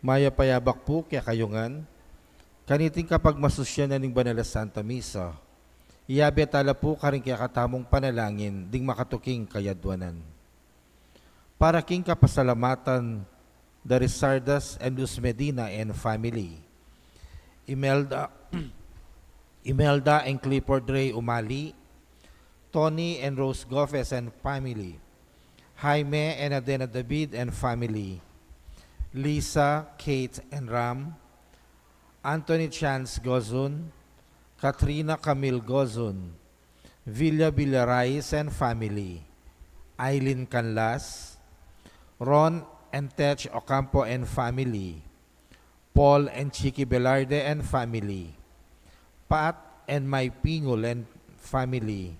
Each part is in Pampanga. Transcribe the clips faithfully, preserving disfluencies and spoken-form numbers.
Mayap a yabak pu kekayu ngan, kaniting kapagmasusyan na ning banal a Santa Misa, iyabe tala pu karing kekatamung panalangin ding makatuking kayadwanan. Para king kapasalamatan da Risardas and Luz Medina and family, Imelda, Imelda and Clifford Ray Umali, Tony and Rose Goffes and family, Jaime and Adena David and family, Lisa, Kate and Ram, Anthony Chance Gozun, Katrina Camille Gozun, Villa Villarais and family, Aileen Canlas, Ron and Tech Ocampo and family, Paul and Chicky Velarde and family, Pat and Mai Pingul and family,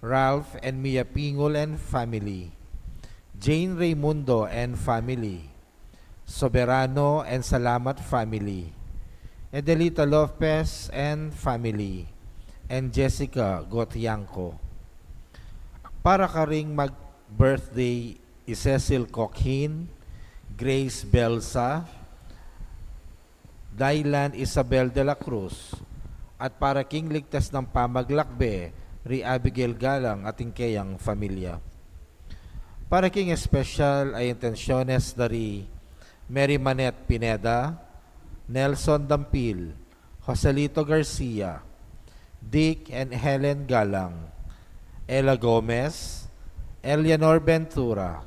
Ralph and Mia Pingul and family, Jane Raymundo and family, Soberano and Salamat family, Edelita Lopez and family, and Jessica Gotiangco. Para karing mag-birthday i Cecil Coquin, Grace Belsa, Dylan Isabel de la Cruz, at para king ligtas nang pamaglakbe ri Abigail Galang at ing keyang familia. Para king espesyal a intensyones da ri Mary Manette Pineda, Nelson Dampil, Joselito Garcia, Dick and Helen Galang, Ella Gomez, Eleanor Ventura,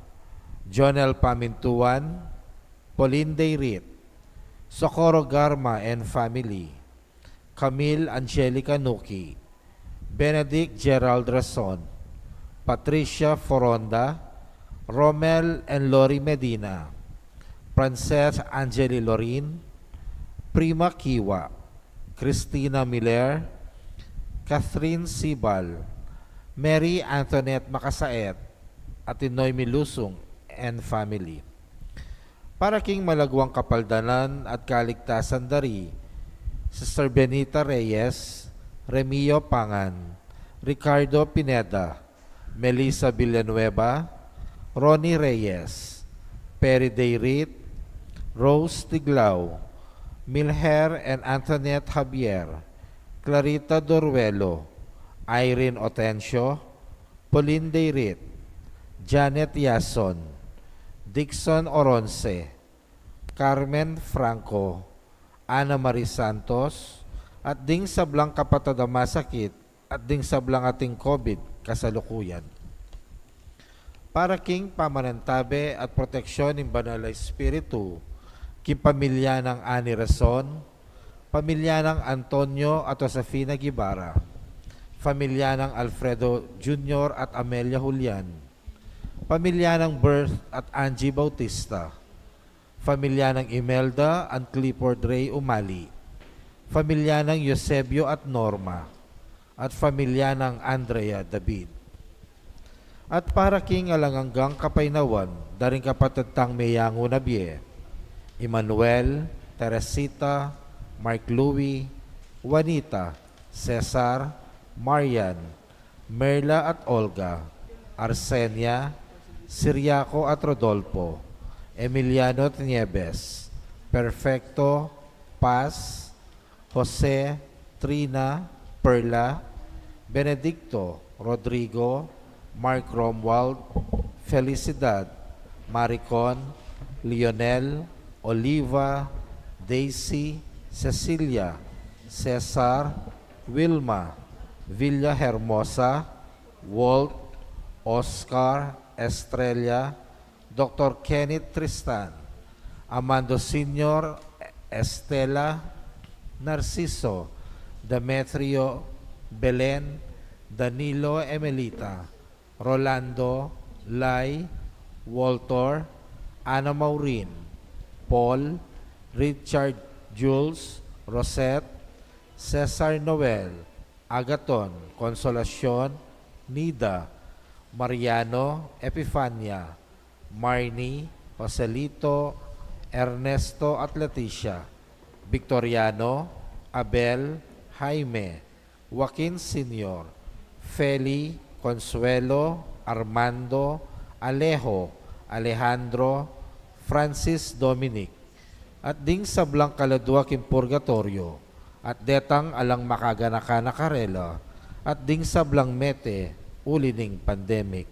Jonel Pamintuan, Pauline Dayrit, Socorro Garma and family, Camille Angelica Nuki, Benedict Gerald Rason, Patricia Foronda, Romel and Lori Medina, Frances Angeli Lorin, Prima Kiwa, Christina Miller, Catherine Sibal, Mary Antoinette Macasaet, at Noemi Lusung and family. Para king malaguang kapaldanan at kaligtasan da ri Sister Benita Reyes, Remio Pangan, Ricardo Pineda, Melissa Villanueva, Ronnie Reyes, Perry Dayrit, Rose Tiglao, Milher and Antoinette Javier, Clarita Doruelo, Irene Otencio, Pauline Dayrit, Janet Yason, Dixon Oronce, Carmen Franco, Ana Marie Santos, at ding sablang kapatad a masakit at ding sablang ating COVID kasalukuyan. Para king pamanantabe at proteksyon ning Banal a Espiritu king pamilya nang Ani Rason, pamilya nang Antonio at Josefina Guevara, pamilya nang Alfredo Junior at Amelia Julian, pamilya nang Bert at Angie Bautista, pamilya nang Imelda and Clifford Ray Umali, pamilya nang Eusebio at Norma, at pamilya nang Andrea David. At para king alang anggang kapaynawan da ring kapatad tang meyangu na bie, Emmanuel, Teresita, Mark Louie, Juanita, Cesar, Marian, Merla at Olga, Arsenia, Siriaco at Rodolfo, Emiliano at Nieves, Perfecto, Paz, Jose, Trina, Perla, Benedicto, Rodrigo, Mark Romuald, Felicidad, Maricon, Lionel, Oliva, Daisy, Cecilia, Cesar, Wilma, Villa Hermosa, Walt, Oscar, Estrella, Doktor Kenneth Tristan, Amando Senior, Estela, Narciso, Demetrio, Belen, Danilo, Emelita, Rolando, Lai, Walter, Ana Maureen, Paul, Richard, Jules, Rosette, Cesar Noel, Agaton, Consolacion, Nida, Mariano, Epifania, Marnie, Joselito, Ernesto at Leticia, Victoriano, Abel, Jaime, Joaquin Senior, Feli, Consuelo, Armando, Alejo, Alejandro, Francis Dominic, at ding sablang kaladua king purgatoryo, at detang alang makaganakan na karela, at ding sablang mete uli ning pandemic.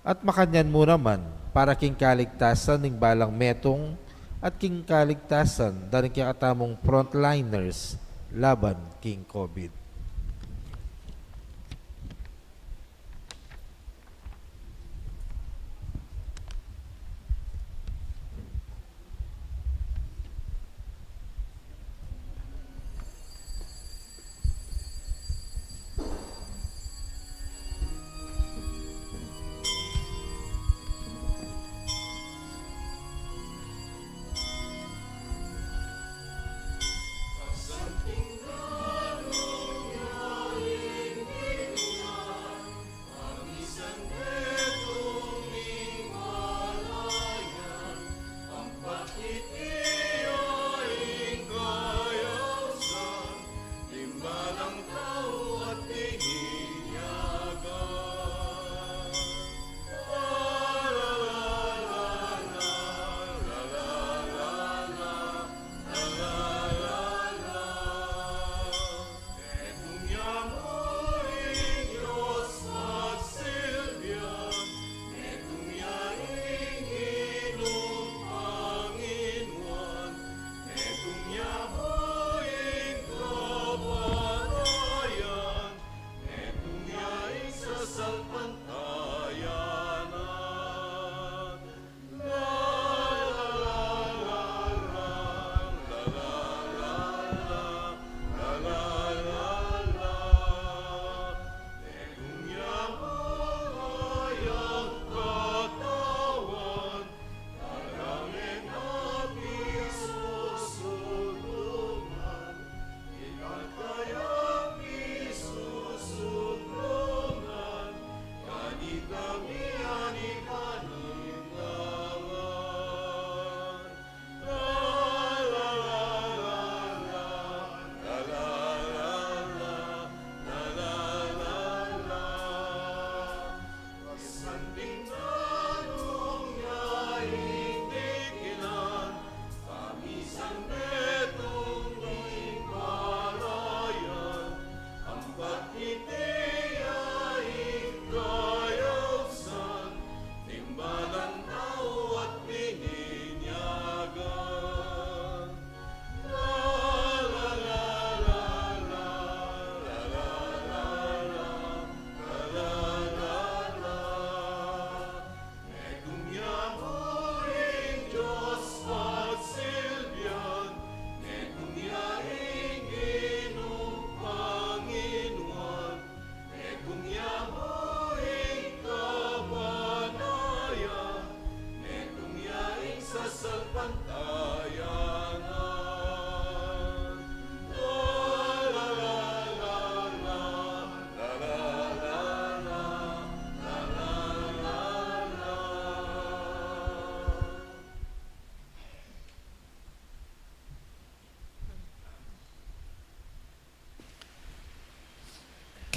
At makanyan mu naman, para king kaligtasan ning balang metung, at king kaligtasan da ring kekatamung frontliners laban king COVID.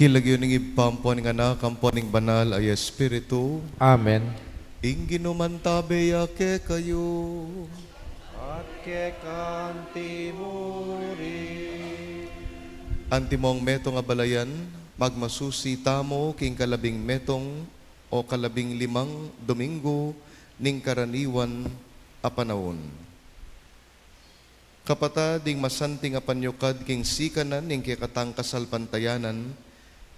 King lagyu ning Ibpa, ampo ning Anak, ampo ning Banal a Espiritu. Amen. Ing Ginu mantabe ya kekayu. At keka mu rin. Antimong metung a balayan, magmasusi tamu king kalabing metung o kalabing limang Domingo ning karaniwan a panaun. Kapatad, ing masanting a panyukad king sikanan ning kekatang kasalpantayanan,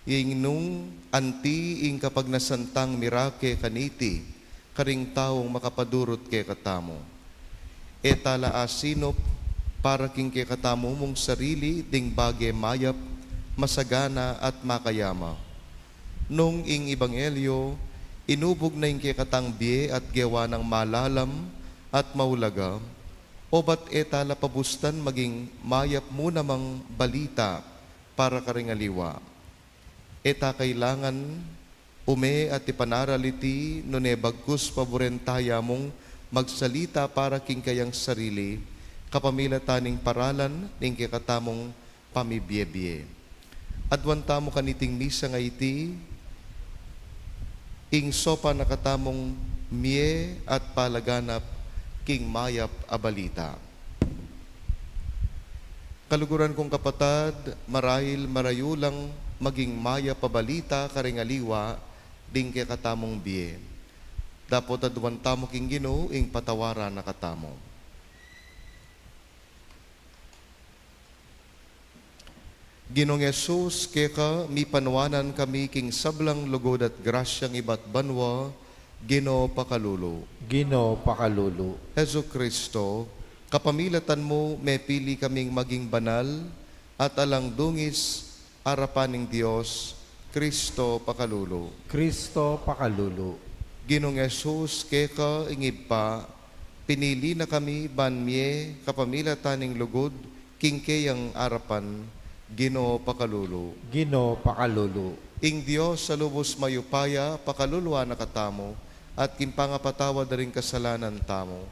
ing nung anti ing kapagnasan tang mirake kaniti, karing taung makapadurut kekatamu. E tala asinup para king kekatamu mung sarili ding bage mayap, masagana at makayama. Nung ing ebanghelyo inubug na ing kekatang bie at gewa nang malalam at maulaga, obat e tala pabustan maging mayap mu namang balita para karing aliwa. E ta kailangan ume at ipanaral iti nune bagkus paburen taya mung magsalita para king kayang sarili, kapamilatan ning paralan ning kekatamung pamibie-bie. Aduan tamu kaniting misa nga iti, ing sopan na katamung mie at palaganap king mayap a balita. Kaluguran kung kapatad, marahil marayu lang maging mayap a balita karing aliwa ding kekatamung bie. Dapot aduan tamu king Ginu ing patawaran na katamu. Ginung Jesus, keka mipanuanan kami king sablang lugud at grasyang ibat banua, Ginu pakalulu. Ginu pakalulu. Jesucristo, kapamilatan mu mepili kaming maging banal at alang dungis arapan ning Dios, Cristo pakalulu. Cristo pakalulu. Ginung Jesus, keka ing Ibpa, pinili na kami ban mie kapamilatan ning lugud king keyang arapan, Ginu pakalulu. Ginu pakalulu. Ing Dios a lubus mayupaya pakaluluan na katamu, at king pangapatawad da ring kasalanan tamu,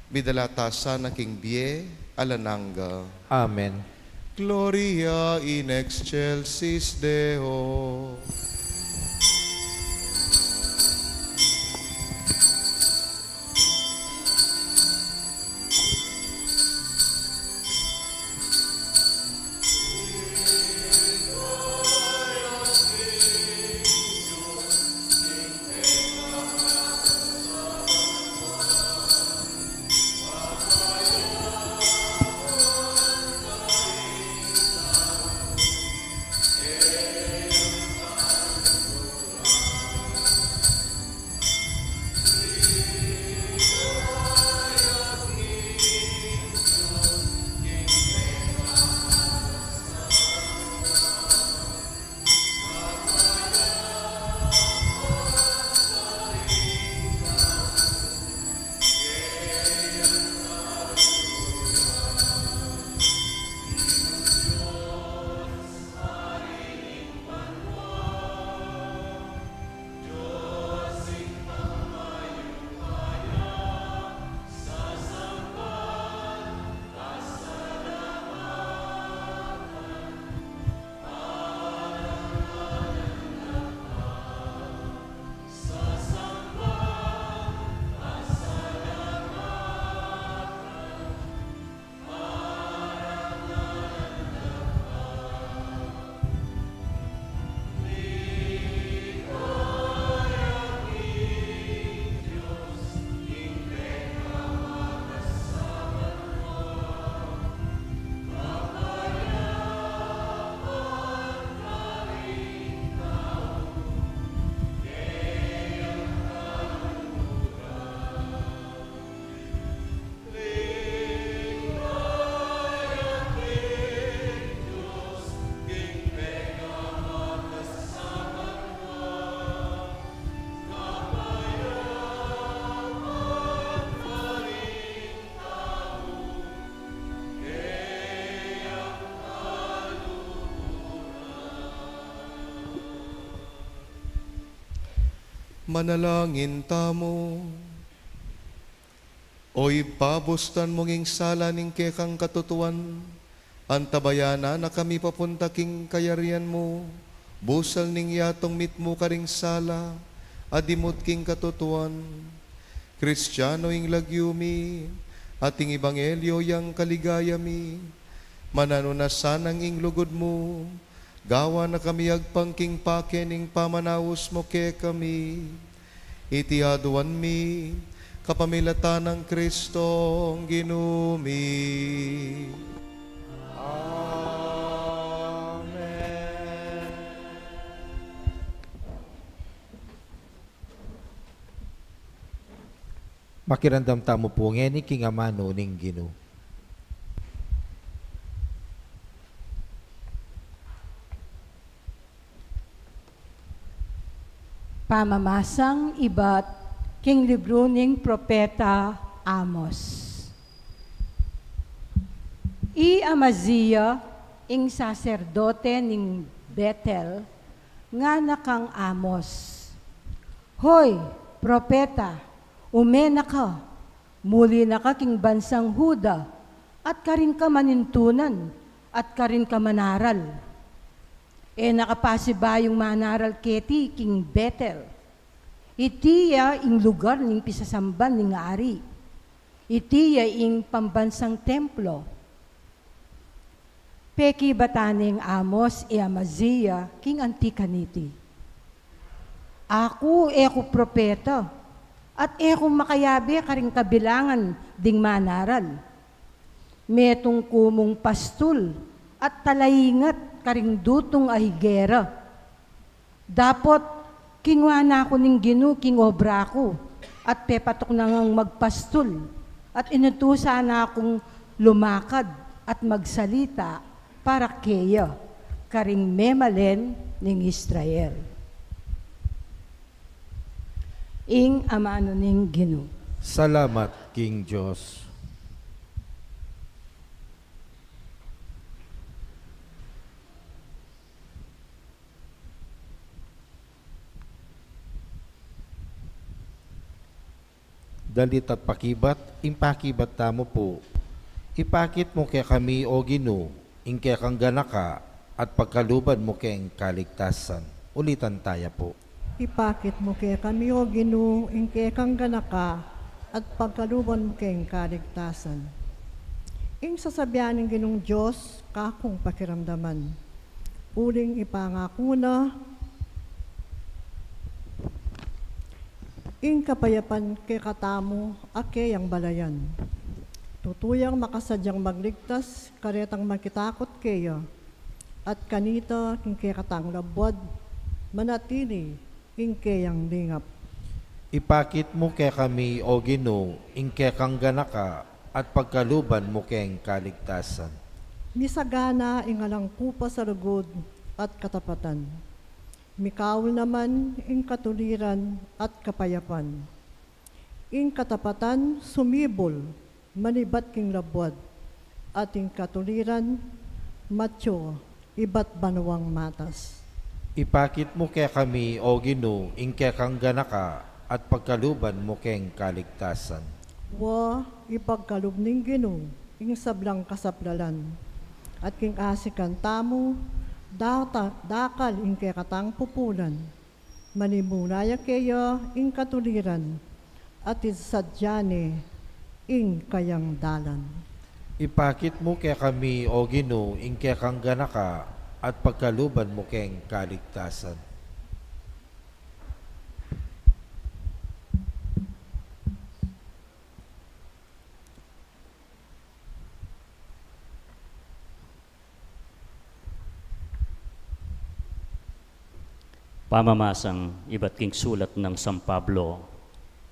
midala ta sana king bie alang angga. Amen. Gloria in excelsis Deo. Manalangin tamu. O Ibpa, bustan mu ing sala ning kekang katutuan, antabayanan na kami papunta king kayarian mu, busal ning yatung mitmu karing sala, a dimut king katutuan. Kristiano ing lagyu mi, at ing ebanghelyo yang kaligaya mi, mananu na sanang ing lugud mu, gawan na kami agpang king pake ning pamanaus mu kekami. Iti aduan mi, kapamilatan nang Kristong Ginu mi. Amen. Makiramdam tamu pu ngeni king amanu ning Ginu. Pamamasang ibat king libru ning propeta Amos. I Amazia, ing saserdote ning Betel, ngana kang Amos, "Hoy, propeta, ume na ka, muli na ka king bansang Juda, at karin ka manintunan, at karin ka manaral." E na ka pasibayung manaral keti king Betel. Iti ya ing lugar ning pisasamban ning ari. Iti ya ing pambansang templo. Pekibatan neng Amos i Amazia king anti kaniti, "Aku e ku propeta, at e ku makayabe karing kabilangan ding manaral. Metung ku mung pastul at talaingat karing dutung a higera. Dapot kingwa na ku ning Ginu king obra ku, at pepatuk na ngang magpastul, at inutusan na kung lumakad at magsalita para keya karing memalen ning Israel." Ing amanu ning Ginu. Salamat king Dios. Dalit at pakibat, ing pakibat tamu pu. Ipakit mu kekami, O Ginu, ing kekang ganaka, at pagkaluban mu keng kaligtasan. Ulitan taya pu. Ipakit mu kekami, O Ginu, ing kekang ganaka, at pagkaluban mu keng kaligtasan. Ing sasabian ning Ginung Dios, kakung pakiramdaman. Uling ipangaku na ing kapayapan kekatamu a keyang balayan. Tutu yang makasadyang magligtas karetang makitakut keya, at kanita king kekatang labuad manatili ing keyang lingap. Ipakit mu kekami, O Ginu, ing kekang ganaka, at pagkaluban mu keng kaligtasan. Misagana ing alang kupas a lugud at katapatan. Mikaul naman ing katuliran at kapayapan. Ing katapatan sumibul manibat king labuad, at ing katuliran matyu ibat banuang matas. Ipakit mu kekami, O Ginu, ing kekang ganaka, at pagkaluban mu keng kaligtasan. Wa, ipagkalub ning Ginu ing sablang kasaplalan, at king asikan tamu, data-, dakal ing kekatang pupulan. Manimuna ya keya ing katuliran, at isadya ne ing kayang dalan. Ipakit mu kekami, O Ginu, ing kekang ganaka, at pagkaluban mu keng kaligtasan. Pamamasang ibat king sulat nang San Pablo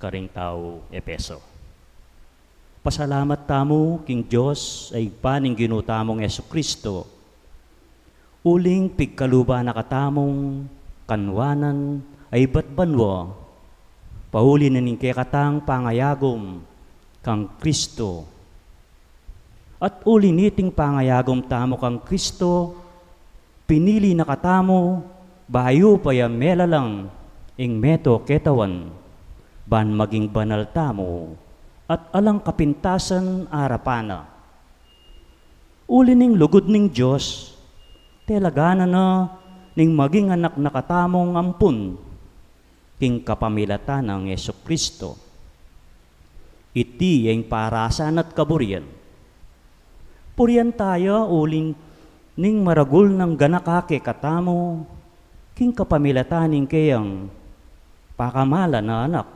karing tau Efeso. Pasalamat tamu king Dios a Ibpa ning Ginu tamung Jesucristo, uling pigkaluban na katamung kanwanan a ibat banua, pauli na ning kekatang pangayagum kang Cristo. At uli niting pangayagum tamu kang Cristo, pinili na katamu, bayu pa ya melalang ing meto ketawan, ban maging banal tamu, at alang kapintasan arapan na. Uli ning lugud ning Dios, telaganan na ning maging anak na katamung ampun, king kapamilatan nang Jesucristo. Iti ya ing parasan at kaburian. Purian taya uling ning maragul nang ganaka kekatamu, king kapamilatan ning keyang pakamalan a Anak.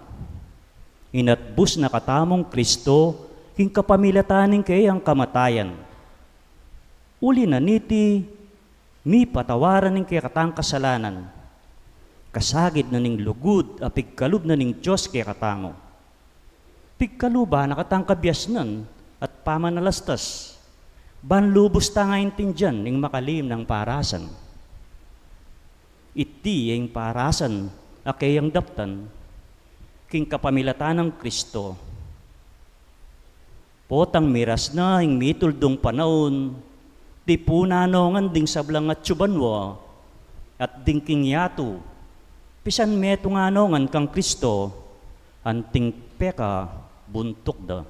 Inatbus na katamung Cristo, king kapamilatan ning keyang kamatayan. Uli na niti, mipatawaran ning kekatang kasalanan. Kasagid na ning lugud a pigkalub na ning Dios kekatamu. Pigkaluban na katang kabiasnan at pamanalastas, ban lubus tang aintindian ing makalim nang parasan. Iti ing parasan a keyang daptan, king kapamilatan nang Cristo. Potang miras na ing mituldung panaun, tipunan no ngan ding sablang atsu banua, at ding king yatu, pisan metung no ngan kang Cristo, anting pekabuntuk da.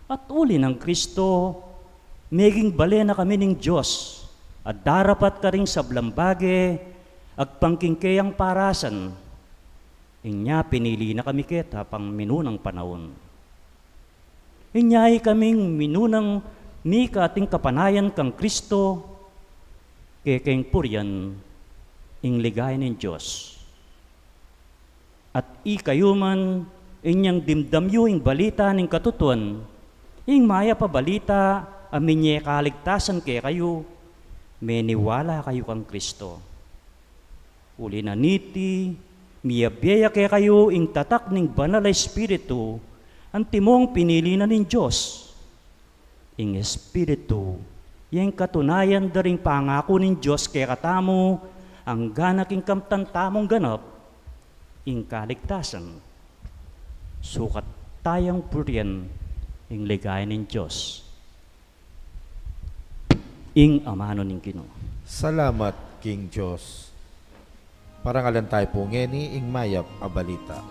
At uli nang Cristo, meging bale na kami ning Dios, a darapat karing sablang bage, agpang king keyang parasan, inya pinili na kami keta pang minunang panaun. Inya ikaming minunang Mika ating kapanayan kang Kristo, kekeng purian ing ligaya ning Dios. At ikayu man, inyang dimdam yu ing balita ning katutuan, ing mayap a balita a minye kaligtasan kekayu, meniwala kayu kang Kristo. Uli na niti, miyabie ya kekayu ing tatak ning Banal a Espiritu, antimong pinili na ning Dios. Ing Espiritu, ing katunayan da ring pangaku ning Dios kekatamu, anggana king kamtan tamung ganap ing kaligtasan. Sukat tayang purian ing ligaya ning Dios. Ing amanu ning Ginu. Salamat king Dios. Parangalan tayu pu ngeni ing mayap a balita.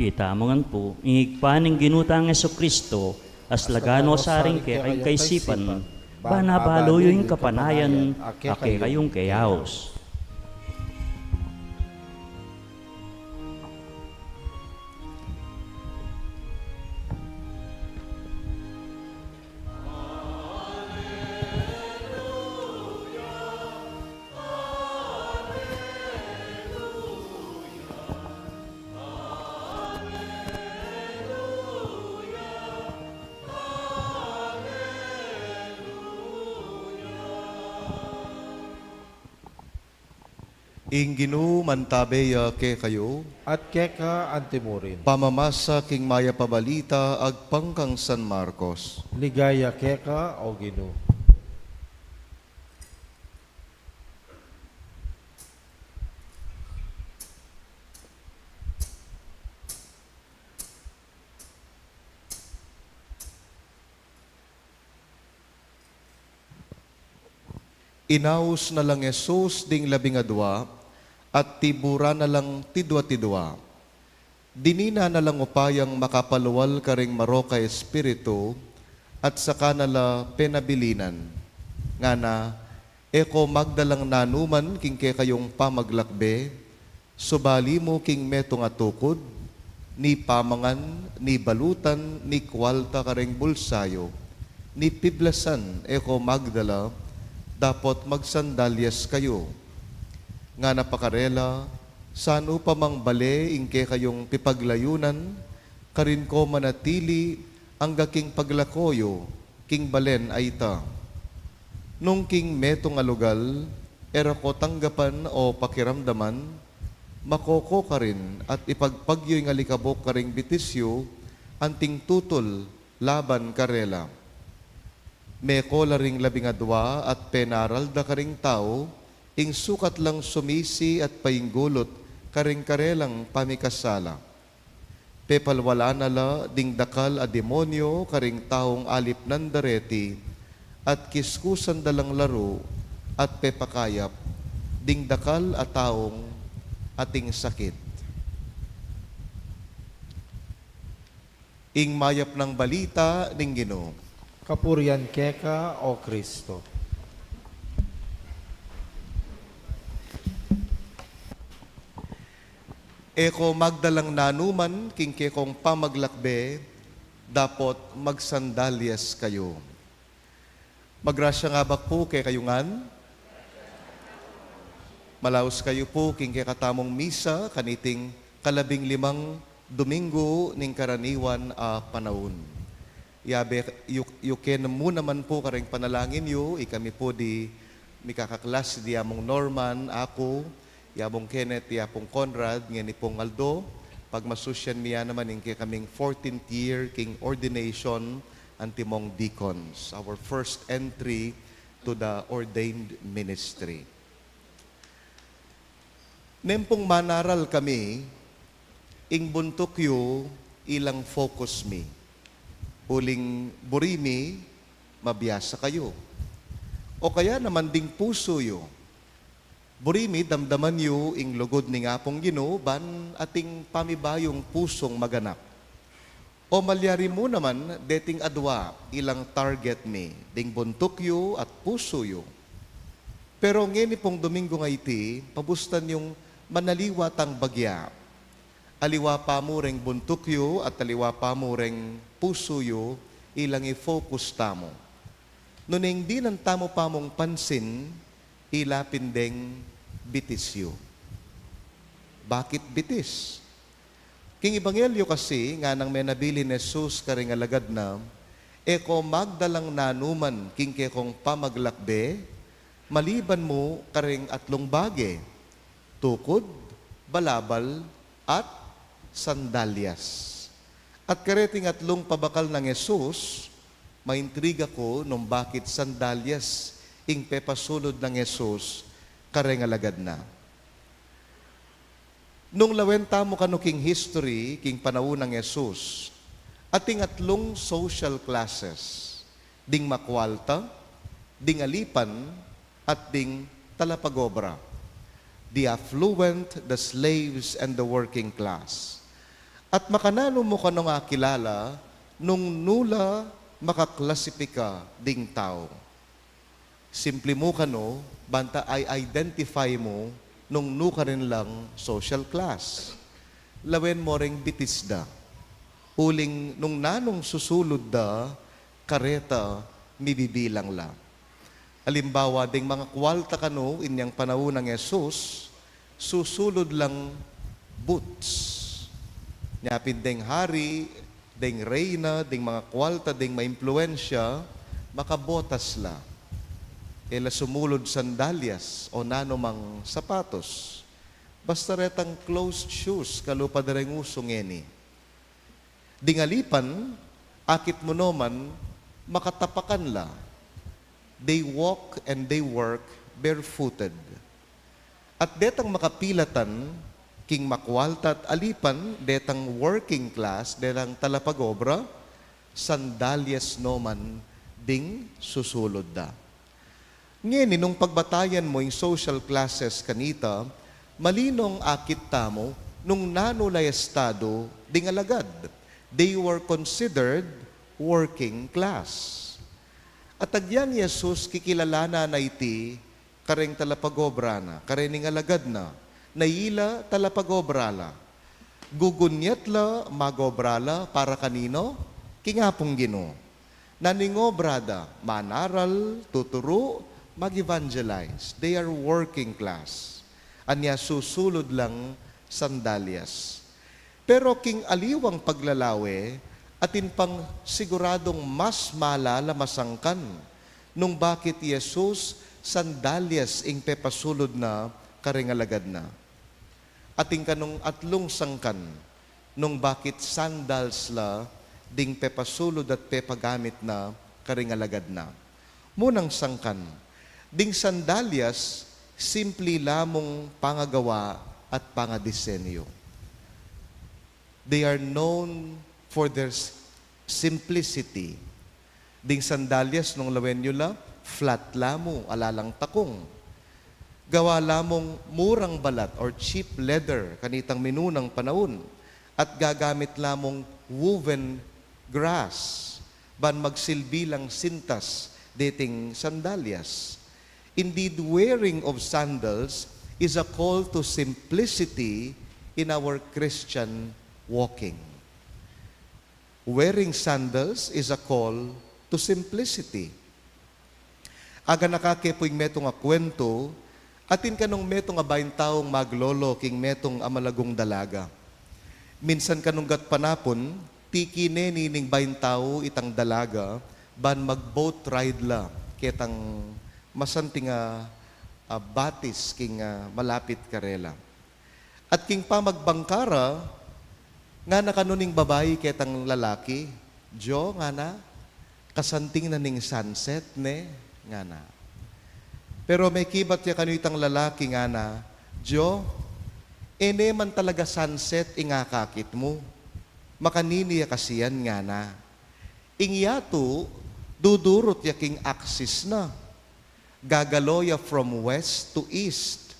Itamu ngan pu, ing Ibpa ning Ginu tang Jesucristo, aslagan no sa ring kekayung kaisipan, ban abalu yu ing kapanayan a kekayung keyaus. Ing Ginu mantabe ya kekayu. At keka antimurin. Pamamasa king mayap a balita agpang kang San Marcos. Ligaya keka, o Ginu. Inaus na lang Jesus ding labing adua, at tiburan na lang tidua-tidua. Dininan na lang upayang makapalual karing marok a espiritu, at saka na la penabilinan. Ngana, e ko magdalang nanuman king kekayung pamaglakbe, subali mu king metung a tukud, ni pamangan, ni balutan, ni kualta karing bulsayu, ni piblasan e ko magdala, dapot magsandalyas kayu. Ngana pa karela, sanu pa mang bale ing kekayung pipaglayunan, karin ko manatili angga king paglako yu king balen a ita. Nung king metung a lugal, e ra ko tanggapan o pakiramdaman, mako ko karin at ipagpagyu ing alikabuk karing bitis yu, anting tutul laban karela. Meko la ring labing adua at penaral da karing tau, ing sukat lang sumisi at painggulut karing karelang pamikasala. Pepalwalan na la ding dakal a demonyo karing taung alipnan da reti, at kiskusan da lang laru, at pepakayap ding dakal a taung ating sakit. Ing mayap nang balita ning Ginu. Kapurian keka, o Kristo. E ko magdalang nanuman king kekong pamaglakbe, dapot magsandalyas kayu. Magrasya ngabak pu kekayu ngan. Malaus kayu pu king kekatamung misa kaniting kalabing limang Domingo ning karaniwan a panaun. Yabe yu, yu ken mu naman pu kareng panalangin yu, ikami pu di mikakaklasi di Among Norman, aku, i Among Kenneth, i Apung Conrad, ngeni pung aldo, pagmasusyan mi ya naman ing kekaming fourteenth year king ordination Antimong deacons, our first entry to the ordained ministry. Nempong manaral kami, ing buntuk yu ilang focus mi. Uling buri mi, mabiasa kayu. O kaya naman ding pusu yu. Buri mi damdaman yu ing lugud ning Apung Ginu ban ating pamibayung pusung maganap. O malyari mu naman deting adwa ilang target mi, ding buntuk yu at pusu yu. Pero ngeni pung Domingo nga iti, pabustan yung manaliwa tang bagya. Aliwa pa mu reng buntuk yu at aliwa pa mu reng pusu yu, ilang i-focus tamu. Nune ing dinan tamu pamung pansin, ila pin deng bitis yu. Bakit bitis? King Ebanghelyo kasi, nganang menabilin Jesus karing alagad na, e ko magdalang nanuman king kekong pamaglakbe, maliban mu karing atlung bage, tukud, balabal, at sandalyas. At kareting atlung pabakal nang Jesus, maintriga ku nung bakit sandalyas ing pepasulud nang Jesus kareng alagad na. Nung lawen tamu kanu king history, king panaun nang Jesus, ating atlung social classes, ding makwalta, ding alipan, at ding talapagobra. The affluent, the slaves, and the working class. At makananu mu kanu nga akilala nung nu la makaklasipika ding tau? Simpli mu kanu, banta i-identify mu nung nu karin lang social class. Lawen mo reng bitis da. Uling nung nanung susulud da, kareta mibibilang la. Alimbawa, ding mangakwalta kanu inyang panaun nang Jesus, susulud lang boots. Nya pin deng hari, deng reyna, ding mangakwalta, ding maimpluensya, makabotas la. E la sumulud sandalyas o nanumang sapatos. Basta retang closed shoes, kalupa da reng usu ngeni. Ding alipan, akit mu no man, makatapakan la. They walk and they work barefooted. At detang makapilatan, king makwalta at alipan, detang working class, detang talapagobra, sandalyas no man ding susulud da. Ngeni nung pagbatayan mu ing social classes kanita, malinong akit tamu nung nanu la estadu ding alagad. They were considered working class. At agyang Jesus kikilalanan na iti kareng talapagobra na, karening alagad na, na ila talapagobra la. Gugunyat la, magobra la, para kanino? King Apung Ginu. Nanu ing obra da? Manaral, tuturu, mag-evangelize. They are working class. Anya susulud lang sandalyas. Pero king aliwang paglalawe, atin pang siguradung mas malala masangkan nung bakit Jesus sandalyas ing pepasulud na kareng alagad na. Atin kanung atlung sangkan nung bakit sandals la ding pepasulud at pepagamit na kareng alagad na. Munang sangkan, ding sandalyas simpli la mung pangagawa at pangadisenyu. They are known for their s-, simplicity. Ding sandalyas nung lawen yu la, flat la mu, ala lang takung. Gawa la mung murang balat or cheap leather kanitang minunang panaun, at gagamit la mung woven grass ban magsilbi lang sintas deting sandalyas. Indeed, wearing of sandals is a call to simplicity in our Christian walking. Wearing sandals is a call to simplicity. Aganaka ke pu ing metung a kuwentu, atin kanung metung a baintaung maglolo king metung a malagung dalaga. Minsan kanung gatpanapun, tiki ne nining baintau itang dalaga, ban mag-boat ride la ketang masanting a, a batis king, a, malapit karela. At king pamagbangka ra, ngana kanu ning babai ketang lalaki, "Jo," ngana, Kasanting na ning sunset, ne? Ngana. Pero mekibat ya kanu itang lalaki, ngana, "Joe, e ne man talaga sunset ing akakit mu. Makanini ya kasi yan," ngana. "Ing yatu, dudurut ya king axis na. Gagalo ya from west to east.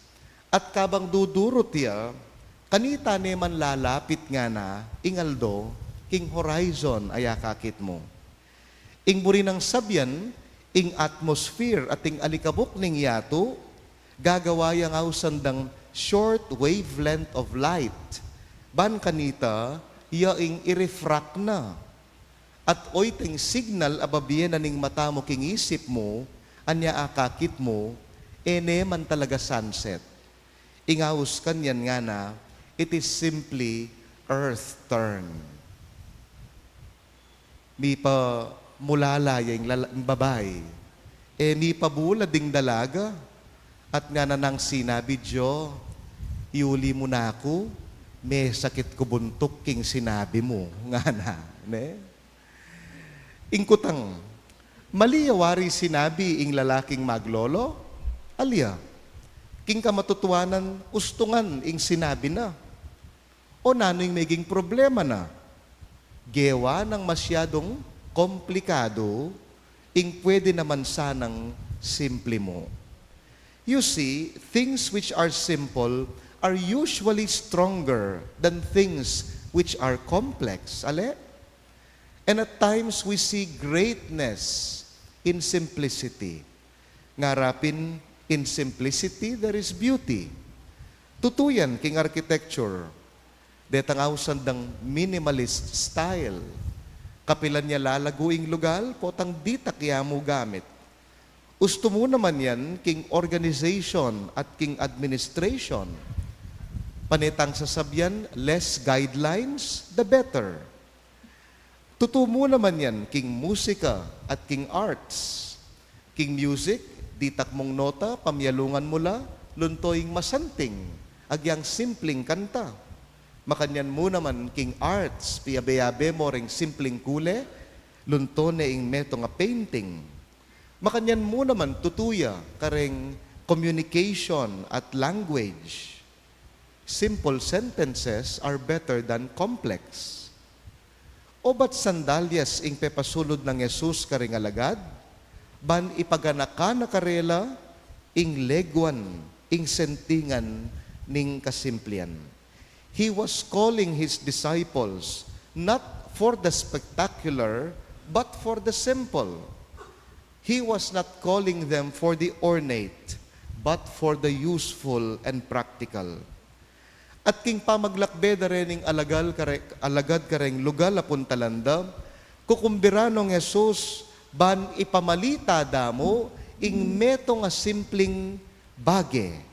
At kabang dudurut ya, kanita ne man lalapit," ngana, "ing aldo king horizon a akakit mu. Ing buri nang sabyan, ing atmosphere at ing alikabuk ning yatu, gagawa yang ausan dang short wavelength of light. Ban kanita, ya ing i-refract na. At oyteng signal a babie na ning mata mu king isip mu, anya akakit mu, e ne man talaga sunset. Ing aus kanyan," ngana, "it is simply Earth turn." Mipamulala ya ing lala-, ing babai. E, mipabulad ing dalaga. At ngana nang sinabi, "Joe, iuli mu na ku, mesakit ku buntuk king sinabi mu," ngana, ne? Ing kutang, mali ya wari sinabi ing lalaking maglolo? Alya, king kamatutuanan, ustungan ing sinabi na. O nanu ing meging problema na? Gewa nang masyadung komplikadu ing pwede naman sanang simple mu. You see, things which are simple are usually stronger than things which are complex. Ale? And at times we see greatness in simplicity. Ngara pin, "In simplicity there is beauty." Tutu yan king architecture. Detang ausan dang minimalist style. Kapilan ya lalagu ing lugal, potang ditak ya mu gamit. Ustu mu naman yan king organization at king administration. Pane tang sasabyan, less guidelines, the better. Tutu mu naman yan king musika at king arts. King music, ditak mung nota, pamyalungan mu la, lunto ing masanting, agyang simpling kanta. Makanyan mu naman king arts, piyabe-yabe mo reng simpling kule, lunto ne ing metung a painting. Makanyan mu naman tutu ya kareng communication at language. Simple sentences are better than complex. Obat sandalyas ing pepasulud nang Jesus kareng alagad, ban ipaganaka na karela ing leguan, ing sentingan ning kasimplian. He was calling his disciples not for the spectacular, but for the simple. He was not calling them for the ornate, but for the useful and practical. At king pamaglakbe da rening alagal kare-, alagad kareng lugal a puntalan da, kukumbira nong Jesus ban ipamalita da mu ing metung a simpling bage.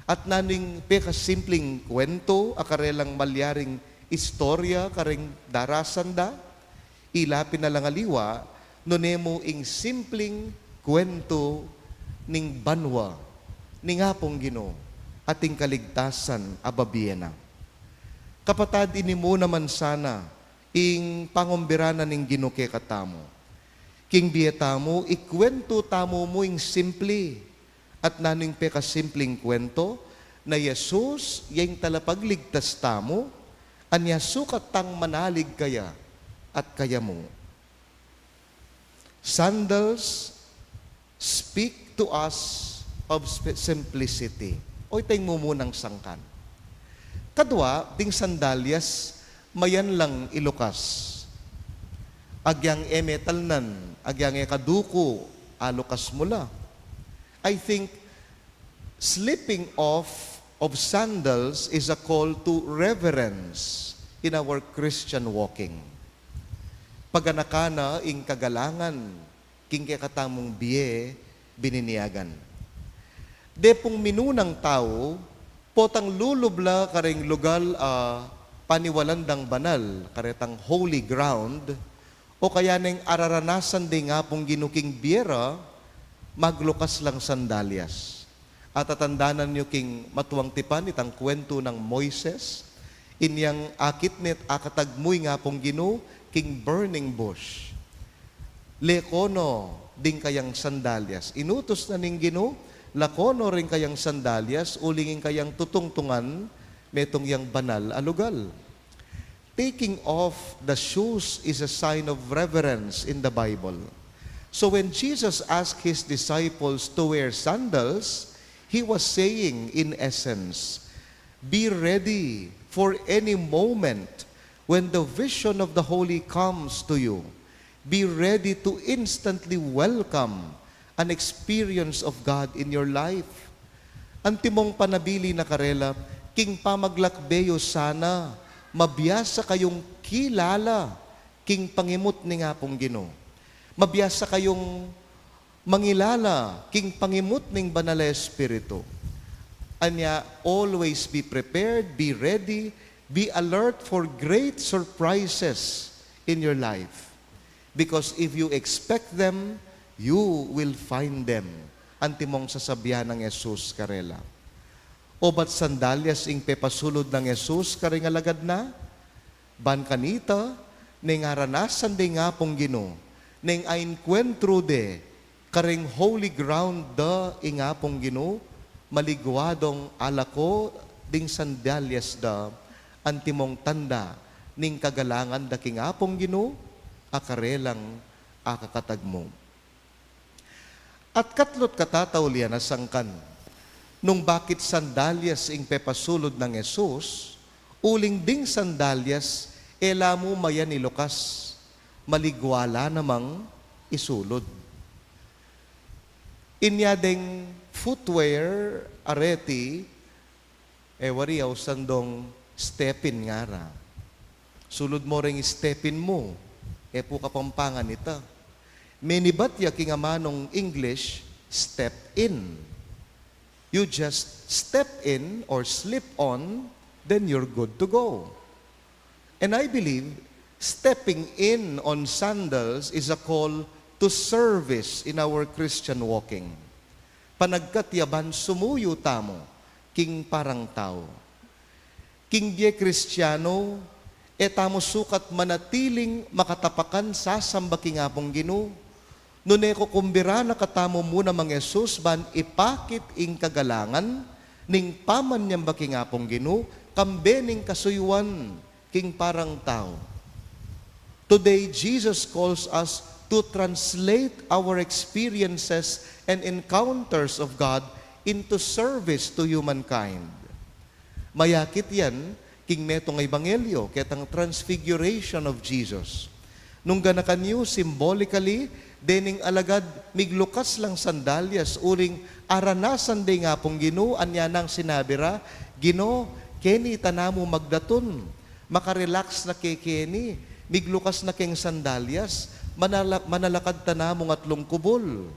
At nanu ing pekasimpleng kuwentu a karelang malyaring istorya kareng darasan da? Ila pin alang aliwa, nune mu ing simpleng kuwentu ning banua ning Apung Ginu at ing kaligtasan a babie na. Kapatad, ini mu naman sana ing pangumbira na ning Ginu kekatamu. King bie tamu, ikuwentu tamu mu ing simple. At nanu ing pekasimpleng kuwentu? Na i Jesus ya ing talapagligtas tamu, anya sukat tang manalig kaya at kaya mu. Sandals speak to us of sp-, simplicity. O, ita ing mumunang sangkan. Kadua, ding sandalyas, mayan lang ilukas. Agyang e me talnan, agyang e kaduku, alukas mu la. I think slipping off of sandals is a call to reverence in our Christian walking. Paganaka na ing kagalangan king kekatamung bie bininiegan. Depung minunang tau, potang lulub la kareng lugal a paniwalan dang banal, karetang holy ground, o kaya neng araranasan ding Apung Ginu king bie ra, maglukas lang sandalyas. Atatandanan yu king matuang tipan itang kuwentu nang Moises, inyang akit ne't akatagmu ing Apung Ginu king burning bush. Lako no ding kayang sandalyas. Inutus na ning Ginu, lako no ring kayang sandalyas, uling ing kayang tutungtungan, metung yang banal a lugal. Taking off the shoes is a sign of reverence in the Bible. So when Jesus asked his disciples to wear sandals, he was saying, in essence, be ready for any moment when the vision of the Holy comes to you. Be ready to instantly welcome an experience of God in your life. Antimong panabilin na karela, king pamaglakbe yu sana, mabiasa kayung kilala king pangimut ning Apung Ginu. Mabiasa kayung mangilala king pangimut ning Banal a Espiritu. Anya, always be prepared, be ready, be alert for great surprises in your life. Because if you expect them, you will find them. Antimong sasabian nang Jesus karela. O ba't sandalyas ing pepasulud nang Jesus karing alagad na? Ban kanita, neng aranasan de ing Apung Ginu, neng aengkwentru de karing holy ground da ing Apung Ginu, maligwa dong alako ding sandalyas da, antimong tanda ning kagalangan da king Apung Ginu, a karelang akakatagmu. At katlu't katataulian a sangkan, nung bakit sandalyas ing pepasulud nang Jesus, uling ding sandalyas e la mu mayan i lukas, maligwa la namang isulud. Inya deng footwear, areti, e wari ausan dong step-in ngara. Sulud mo reng step-in mu, e pu Kapampangan ita. Menibat ya king amanung English, step in. You just step in or slip on, then you're good to go. And I believe stepping in on sandals is a call to service in our Christian walking. Panagkat ya ban sumuyu tamu king parang tau. King bie Kristiano, e tamu sukat manatiling makatapakan sasamba king Apung Ginu, nune kukumbira na katamu mu namang Jesus ban ipakit ing kagalangan ning pamanyamba king Apung Ginu, kambe ning kasuyuan king parang tau. Today, Jesus calls us to translate our experiences and encounters of God into service to humankind. Mayakit yan king metung a ebanghelyo, ketang Transfiguration of Jesus. Nung ganakan yu, symbolically, dening alagad miglukas lang sandalyas, uling aranasan de ing Apung Ginu, anya nang sinabi ra, "Ginu, keni ta namu magdatun. Makarelax na ke keni, miglukas na keng sandalyas, manala-, manalakad ta namung atlung kubul."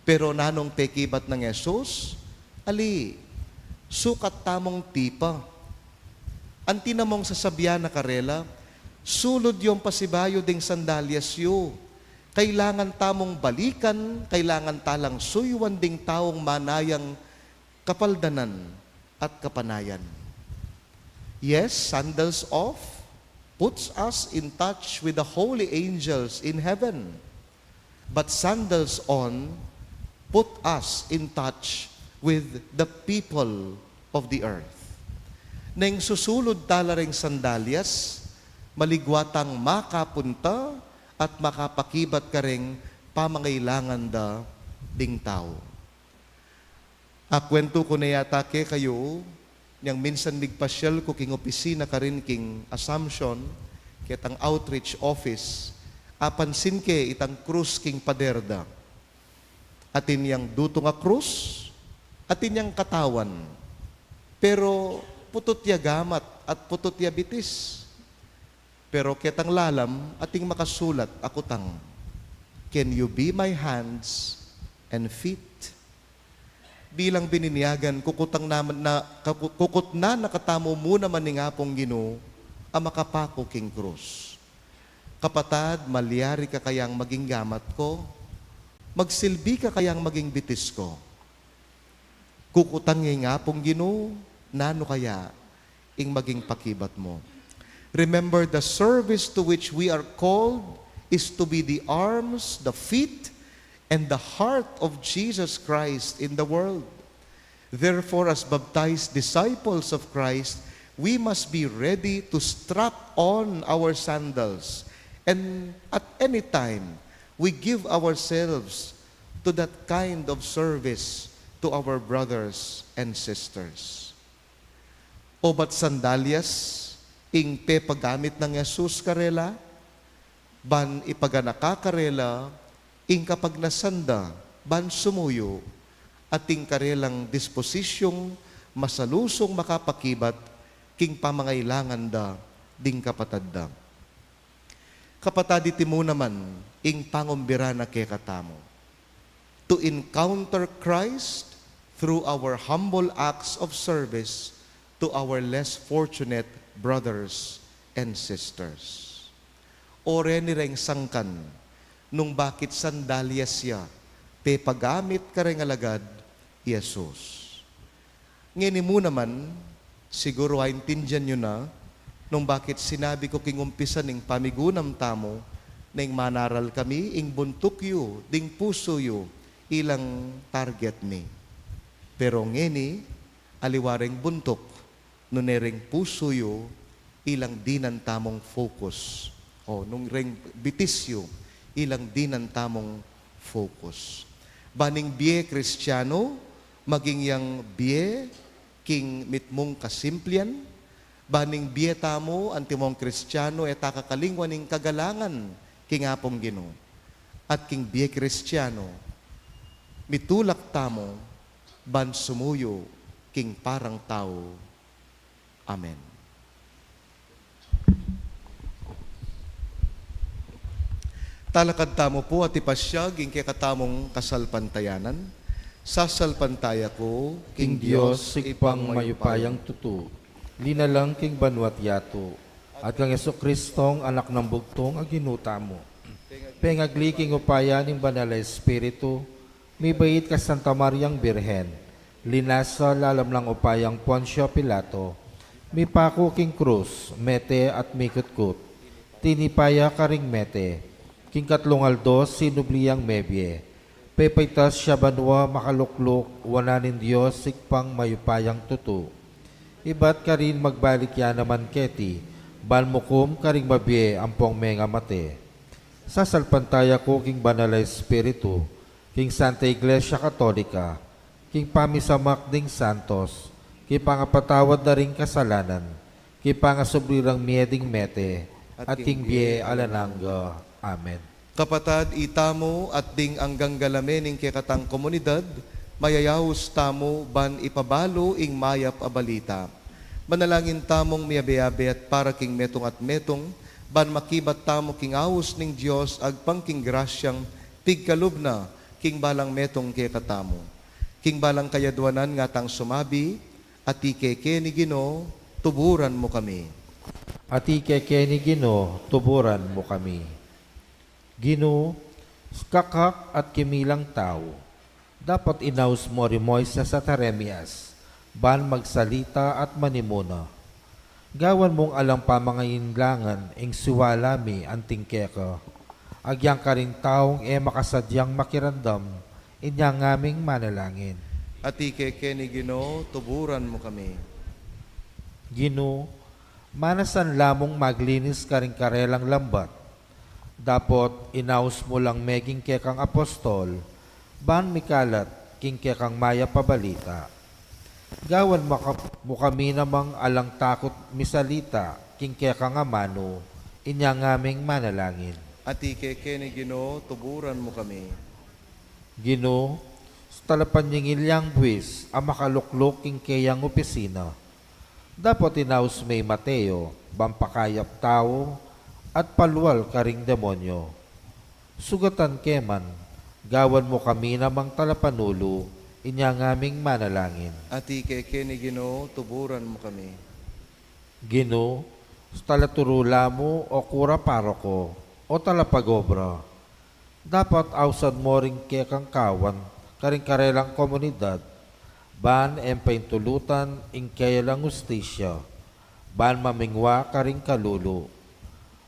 Pero nanung pekibat nang Jesus? Ali, sukat tamung tipa. Anti namung sasabian na karela, "Sulud yung pasibayu ding sandalyas yu." Kailangan tamung balikan, kailangan talang suyuan ding taung manayang kapaldanan at kapanayan. Yes, sandals off puts us in touch with the holy angels in heaven. But sandals on put us in touch with the people of the earth. Neng susulud tala reng sandalyas, maligwa tang makapunta at makapakibat kareng pamangailangan da ding tau. Akwentu ku ne yata kekayu, nyang minsan migpasyal ku king opisina karin king Assumption, ketang outreach office, apansin ke itang krus king pader da. Atin yang dutung a krus, atin yang katawan. Pero putut ya gamat at putut ya bitis. Pero ketang lalam, ating makasulat a kutang, "Can you be my hands and feet?" Bilang bininyagan, kukutang naman na, kaku-, kukutnan na katamu mu naman ning Apung Ginu a makapaku king krus. Kapatad, malyari ka kayang maging gamat ku? Magsilbi ka kayang maging bitis ku? Kukutang ya ing Apung Ginu, nanu kaya ing maging pakibat mu? Remember, the service to which we are called is to be the arms, the feet, and the heart of Jesus Christ in the world. Therefore, as baptized disciples of Christ, we must be ready to strap on our sandals and at any time we give ourselves to that kind of service to our brothers and sisters. Obat sandalyas ing pepagamit nang Jesus karela, ban ipaganaka karela ing kapagnasan da ban sumuyu, at ing karelang disposisyung masalusung makapakibat king pamangailangan da ding kapatad da. Kapatad, iti mu naman ing pangumbira na kekatamu, to encounter Christ through our humble acts of service to our less fortunate brothers and sisters. O reni reng sangkan, nung bakit sandalyas ya pepagamit kareng alagad i Jesus. Ngeni mu naman, siguru aintindian yu na nung bakit sinabi ku king umpisa ning pamigunam tamu, neng manaral kami, ing buntuk yu, ding pusu yu, ilang target mi. Pero ngeni, aliwa reng buntuk, nune reng pusu yu, ilang dinan tamung focus. O, nung reng bitis yu, ilang dinan tamung focus. Ban ing bie Kristiano, maging yang bie king mitmung kasimplian, ban ing bie tamu antimong Kristiano e ta kakalingwan ing kagalangan king Apung Ginu. At king bie Kristiano, mitulak tamu ban sumuyu king parang tau. Amen. Talakad tamu pu at ipasyag ing kekatamung kasalpantayanan. Sasalpantaya ku king Dios, Ibpang mayupayang tutu, linalang king banua't yatu, at kang Jesucristong Anak nang Bugtung a Ginu tamu, pengagli king upaya ning Banal a Espiritu, mibait kang Santa Mariang Birhen, linasa lalam nang upayang Poncio Pilato, mipaku king krus, mete at mikutkut. Tinipa ya karing mete, king katlung aldo sinubli yang mebie, pepaitas ya banua, makalukluk wanan ning Dios Ibpang mayupayang tutu. Ibat karin magbalik ya naman keti, ban mukum karing mabie ampong mengamate. Sasalpantaya ku king Banal a Espiritu, king Santa Iglesia Katolika, king pamisamak ding santos, king pangapatawad da ring kasalanan, king pangasubli rang mie ding mete, at king bie alang angga. Amen. Kapatad, itamu at ding anggang galame ning kekatang komunidad, mayayaus tamu ban ipabalu ing mayap a balita. Manalangin tamung miabe-abe at para king metung at metung, ban makibat tamu king aus ning Dios agpang king grasyang pigkalub na king balang metung kekatamu. King balang kayadwanan ngatang sumabi, Atiu kekeni Ginu, tuburan mu kami. Atiu kekeni Ginu, tuburan mu kami. Ginu, kakak at kimilang tau, dapot inaus mu ri Moises at Jeremias, ban magsalita at manimuna. Gawan mung alang pamangalinlangan ing siwala mi anting keka, agyang karing taung e makasadyang makiramdam, inya ngaming manalangin. Atiu kekeni Ginu, tuburan mu kami. Ginu, manasan la mung maglinis karing karelang lambat, dapot inaus mu lang meging kekang apostol, ban mikalat king kekang mayap a balita. Gawan mu ka-, mu kami namang alang takut misalita king kekang amanu, inya ngaming manalangin. Atiu kekeni Ginu, tuburan mu kami. Ginu, talapanyingil yang buis a makalukluk king keyang opisina, dapot inaus me i Mateo, ban pakayap tau at palual karing demonyo. Sugatan ke man, gawan mu kami namang talapanulu, inya ngaming manalangin. Atiu kekeni Ginu, tuburan mu kami. Ginu, talaturu la mu o kura paroko, o talapagobra, dapot ausan mu ring kekang kawan karing karelang komunidad, ban e paintulutan ing kelang ustisya, ban mamingwa karing kalulu.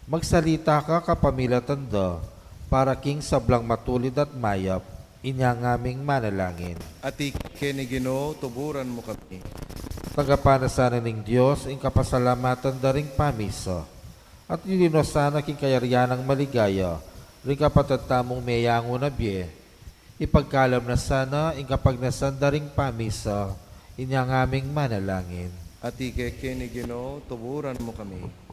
Magsalita ka kapamilatan da, para king sablang matulid at mayap, inya ngaming manalangin. Atin keni Ginu, tuburan mu kami. Tanggapan na sana ning Dios ing kapasalamatan da ring pamisa, at ilinu sana king kayarian nang maligaya ring kapatad tamung meyangu na bie. Ipagkalam na sana ing kapagnasan da ring pamisa, inya ngaming manalangin. Atin keni Ginu, tuburan mu kami.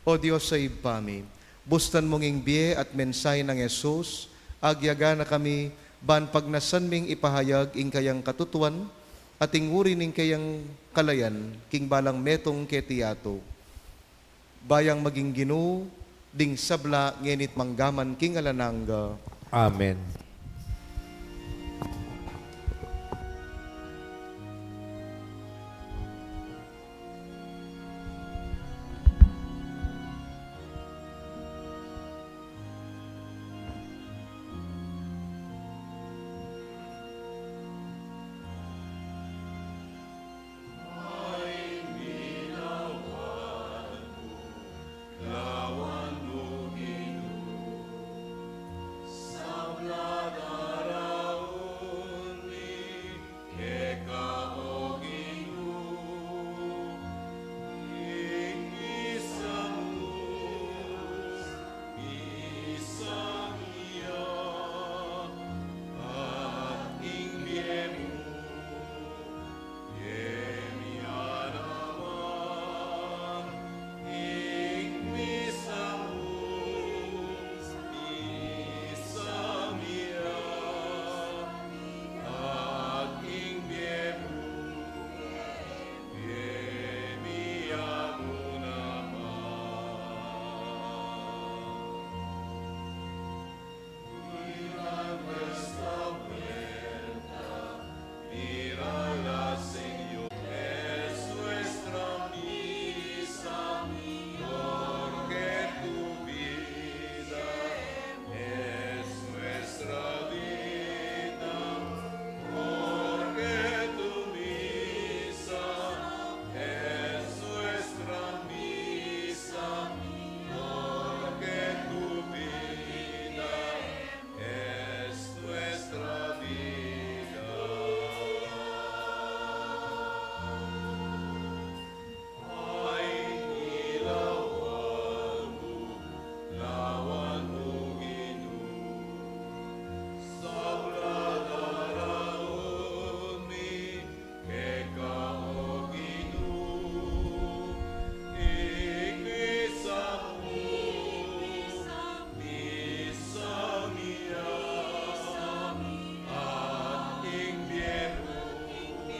O Dios a Ibpa mi, bustan mung ing bie at mensahe nang Jesus, agyaga na kami, ban pagnasan ming ipahayag ing kayang katutuan, at ing uri ning kayang kalayan, king balang metung keti yatu. Bayang maging Ginu ding sabla, ngeni't manggaman king alang angga. Amen.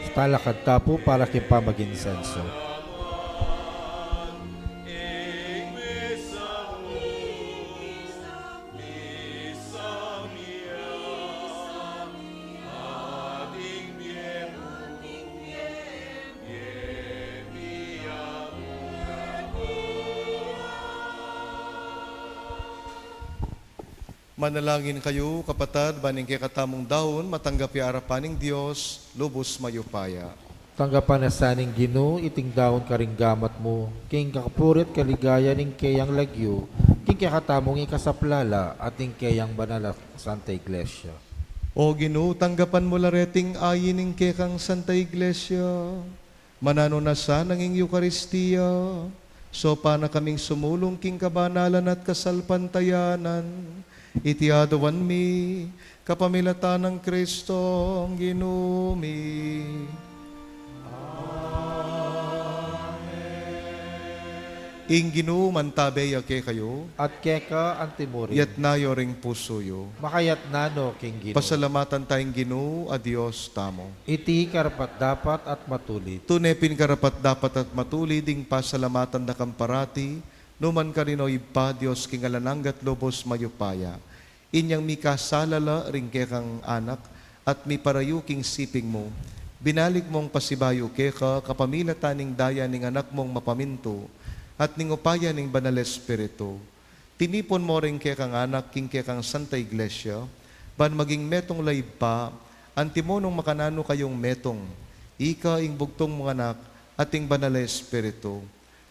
Talakad ta pu para king pamaginsenso. Manalangin kayu, kapatad, ban ing kekatamung daun matanggap ya arapan ning Dios lubus mayupaya. Tanggapan na sa ning Ginu iting daun karing gamat mu, king kapurian at kaligayan ning keyang lagyu, king kekatamung ikasaplala at ning keyang banal a Santa Iglesia. O Ginu, tanggapan mu la reting ayin ning kekang Santa Iglesia. Mananu na sana ning Eukaristia, saupan na kaming sumulung king kabanalan at kasalpantayanan. Iti aduan mi kapamilatan nang Kristong Ginu mi. Amen. Ing Ginu mantabe ya kekayu. At keka antimurin. Yatna yu ring pusu yu. Makayatna no king Ginu. Pasalamatan taya ing Ginu a Dios tamu. Iti karapat-dapat at matulid. Tune pin karapat-dapat at matulid ing pasalamatan da kang parati, nu man karin, o Ibpa, Dios king alang angga at lubus mayupaya. Inyang mikasala la ring kekang anak at miparayu king siping mu, binalik mung pasibayu keka kapamilatan ning daya ning Anak mung mapamintu at ning upaya ning Banal Espiritu. Tinipun mu ring kekang anak king kekang Santa Iglesia, ban maging metung la Ibpa, antimunung makananu kayung metung, ika, ing bugtung mung Anak, at ing Banal a Espiritu.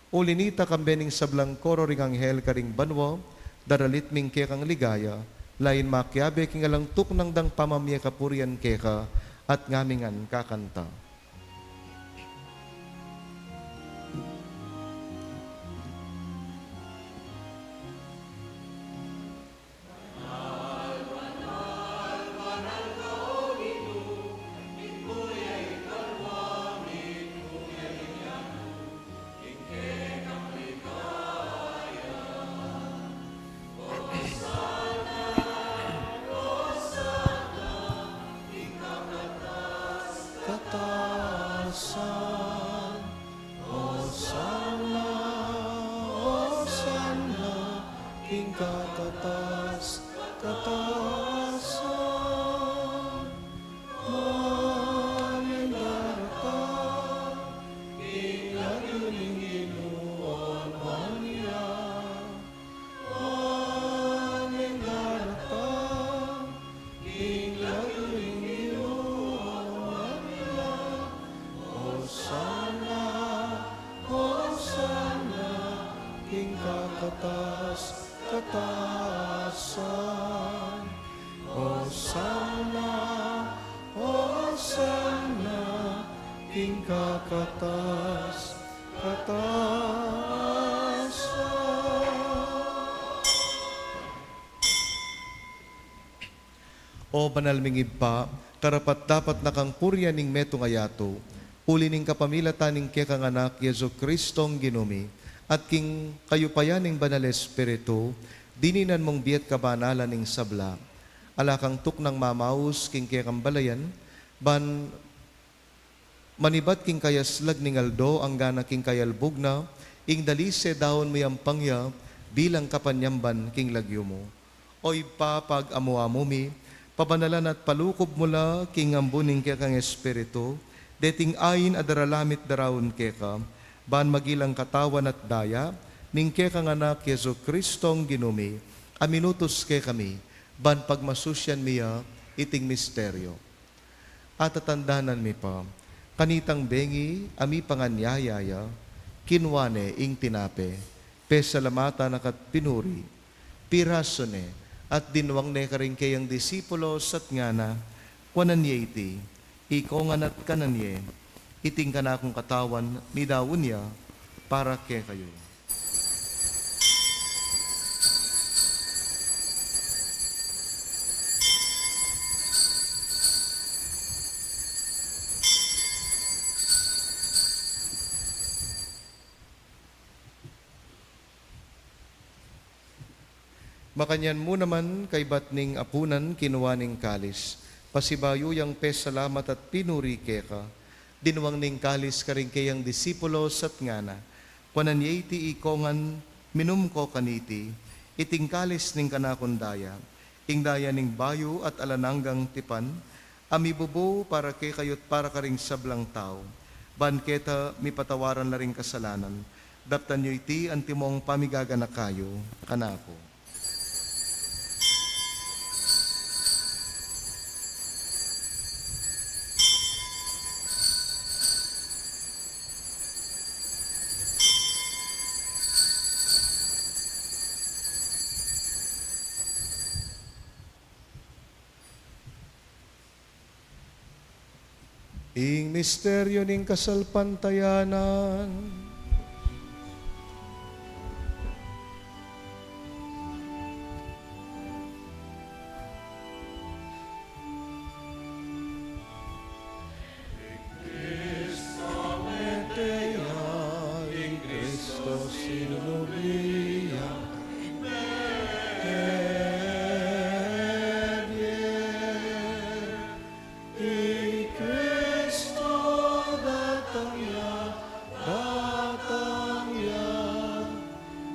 Uli nita, kambe ning sablang koro ring anghel karing banua, daralit mi ing kekang ligaya, lain makiabe king alang tuknang dang pamamie kapurian keka, at ngamingan kakanta. Katasan. Hosanna, hosanna, king kakatas-katasan. Manendarata king lagyu ning Ginu, o Maria. Manendarata king lagyu ning Ginu, o Maria. Hosanna, hosanna, king kakatas-katasan. Hosanna, hosanna, king kakatas-katasan. O banal ming Ibpa, karapat-dapat na kang purian ing metung a yatu, uli ning kapamilatan ning kekang Anak, Jesu-Cristong Ginu mi, at king kayupayan ning Banal Espiritu, dininan mung bie at kabanalan ning sabla. Ala kang tuknang mamaus king kekang balayan, ban manibat king kayaslag ning aldo, anggana king kayalbug na, ing dalise daun mu yampang ya, bilang kapanyamban king lagyu mu. O Ibpa, pag-amu-amu mi, pabanalan at palukob mu la king ambun ning kekang Espiritu, deting ain a daralan mi at daraun keka, ban magilang katawan at daya ning kekang Anak, Jesu-Cristong Ginu mi, a minutus kekami, ban pagmasusyan mi ya iting misteryo. Atatandanan mi pa, kanitang bengi a mipanganyaya ya, kinua ne ing tinape, pesalamatan na ka't pinuri, pirasu ne, at dinwang ne karing keyang disipulos at ngana, kuanan ye iti, ikongan at kanan ye, iti ing kanakung katawan, midaun ya para kekayu. Makanyan mu naman, kaybat ning apunan, kinua ne ing kalis, pasibayu yang pesalamat at pinuri keka, dinwang ne ing kalis karing keyang disipulos at ngana, kuanan ye iti ikongan, minum ko kaniti, iti ing kalis ning kanakung daya, ing daya ning bayu at alang anggang tipan, a mibubu para kekayu at para karing sablang tau, ban keta mipatawaran la ring kasalanan, daptan yu iti antimong pamigaganaka yu kanaku. Ing misteryo ning kasalpantayanan. Cristo mete ya, ing Cristo sinubli ya, mebie. Ing Cristo datang ya, datang ya,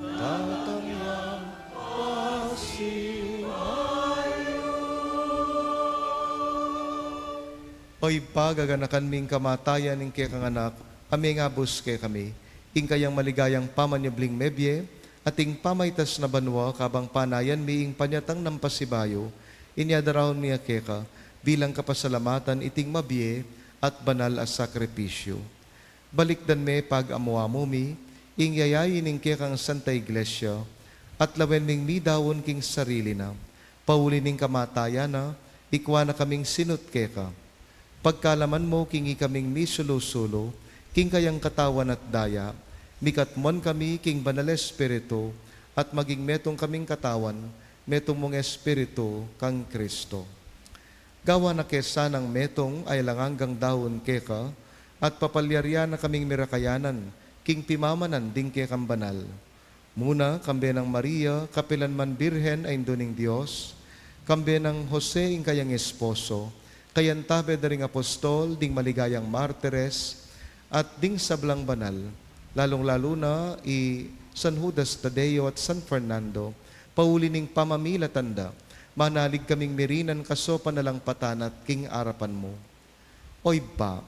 datang ya, pasibayu. O Ibpa, gaganakan mi ing kamatayan ning kekang Anak, a mengabus kekami, ing kayang maligayang pamanyubling mebie, at ing pamaitas na banua, kabang panayan mi ing panyatang nang pasibayu, inya daraun mi ya keka, bilang kapasalamatan iting mabie at banal a sakripisyu. Balikdan me pag-amu-amu mi, Ing yayain ning kekang Santa Iglesia, at lawen ming midaun king sarili na, pauli ning kamatayan na, ikwa na kaming sinut keka. Pagkalaman mu king ikaming misulu-sulu king kayang katawan at daya, mikatmon kami king Banal Espiritu, at maging metung kaming katawan, metung mung Espiritu kang Kristo. Gawa na ke sanang metung a alang anggang daun keka, at papalyarian na kaming mirakayanan king pimamanan ding kekang banal. Muna, kambe nang Maria, kapilan man Birhen a Indu ning Dios, kambe nang Jose ing kayang esposo, kayantabe da ring apostol, ding maligayang martires, at ding sablang banal, lalung-lalu na i San Judas Tadeo at San Fernando, pauli ning pamamilatan da, manalig kaming mirinan kasopan na lang patanat king arapan mu. O Ibpa,